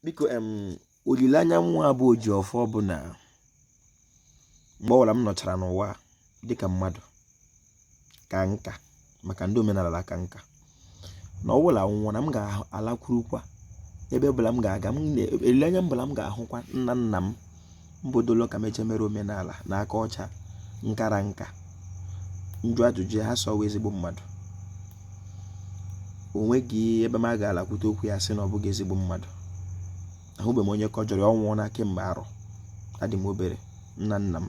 Biko, olileanya mụa bụ Ojiọfọ bụ na mgbe ọbụla m nọchara n'ụwa dịka mmadụ ka nka, maka ndị omenala ka nka, na ọ bụla nwụọ na m ga-alakwurukwa ebe ọbụla m ga-aga. Olileanya m bụla m ga-ahụkwa nna nna m mbụ dolo ka meche mere omenala na aka ọcha nkara nka njụ ajụjụ ha sọ ezigbo mmadụ. O nweghị ebe m aga alakwute okwu ya sị na ọ bụghị ezigbo mmadụ. Ahụbeghị m onye kọjọrọ ya. Ọ nwụọna kemgbe arọ adị m obere, nna nna m.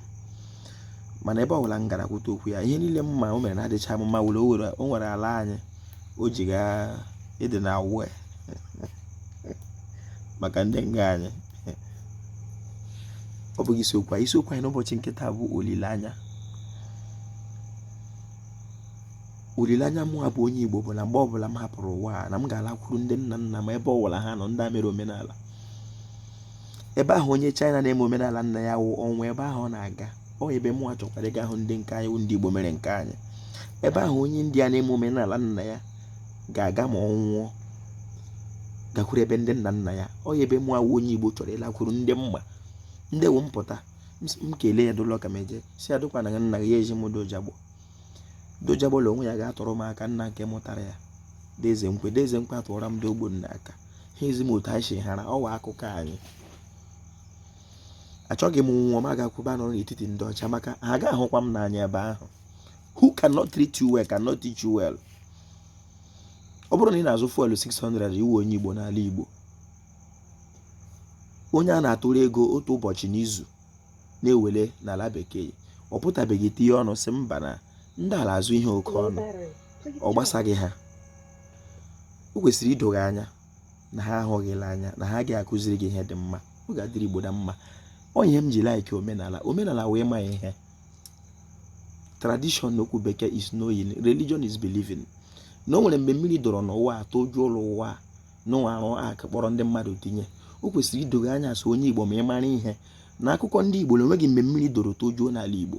Mana ebe ọbụla m gara kwute okwu ya, ihe niile m ma o mere na-adịcha m mma. Were o nwere ala anyị o ji gaa ịdị na awụ maka ndị nga anyị. Ọ bụghị isiokwu anyị. Isiokwu anyị n'ụbọchị nke taa bụ olileanya. Olileanya mụ bụ onye Igbo bụ na mgbe ọbụla m hapụrụ ụwa a, na m ga-alakwuru ndị nna nna m ebe ọbụla ha nọ, ndị a mere omenala. Ebe ahụ onye China na-eme omenala nna ya wụ ọnwụ, ebe ahụ ọ na-aga, ọ ebe mụnwa chọkwara ịga hụ ndị nke anyị wụ ndị Igbo mere nke anyị. Ebe ahụ onye India na-eme omenala nna ya ga-aga ma ọ nwụọ, gakwuru ebe ndị nna nna ya, ọ ebe mụnwa wụ onye Igbo chọrọ ịlakwuru ndị mma ndị wụ mpụta m kelee ya dụlọ ka m eje si ya dụkwa na nna ya ezi m dojagbo dojagbo la onwe ya ga-atụrụ m aka. Nna nke mụtara ya, deze nkwe deze nkwe, atụọra m dogbo nna aka ha ezi m otu anyị si hara ọwa akụkọ anyị. Achọghị m nwụọ m agakwuba nọrọ n'etiti ndị ọcha, maka ha ga-ahụkwa m n'anya ebe ahụ. Who cannot treat you well cannot teach you well. Ọ bụrụ na ị na-azụ fuel 600, iwu onye Igbo n'ala Igbo, onye a na-atụrụ ego otu ụbọchị n'izu na-ewele n'ala bekee, ọ pụtabeghị tinye ọnụ sị mba na ndị ala azụ ihe oke ọnụ, ọ gbasaghị ha. O kwesịrị ido gị anya na ha ahụghịla anya na ha agaghị akụziri gị ihe dị mma. Ọ ga-adịrị Igbo na mma. Ọ ihe m ji like omenala. Omenala wee ma ihe tradition n'okwu bekee is knowing, religion is believing. Na o nwere mgbe mmiri dọrọ n'ụwa tojuo ụlọ ụwa n'ụwa arụ aka kpọrọ ndị mmadụ tinye. O kwesịrị ido gị anya so onye Igbo ma ị mara ihe na akụkọ ndị Igbo na onweghị mgbe mmiri dọrọ tojuo n'ala Igbo,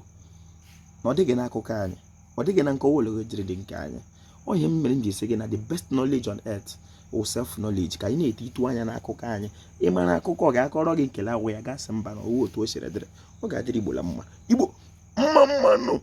na ọ dịghị n'akụkọ anyị, ọ dịghị na nkọwa ụlọ jiri dị nke anyị. Ọ ihe m mere m ji sị gị na the best knowledge on earth wụ self knowledge. Ka anyị na-ete itu anya n'akụkọ anyị, ịmara akụkọ ga-akọrọ gị nkele awụ ya gasị mba na ọwụ otu o siri dịrị. Ọ ga-adịrị Igbo la mma. Igbo mma mmanụ.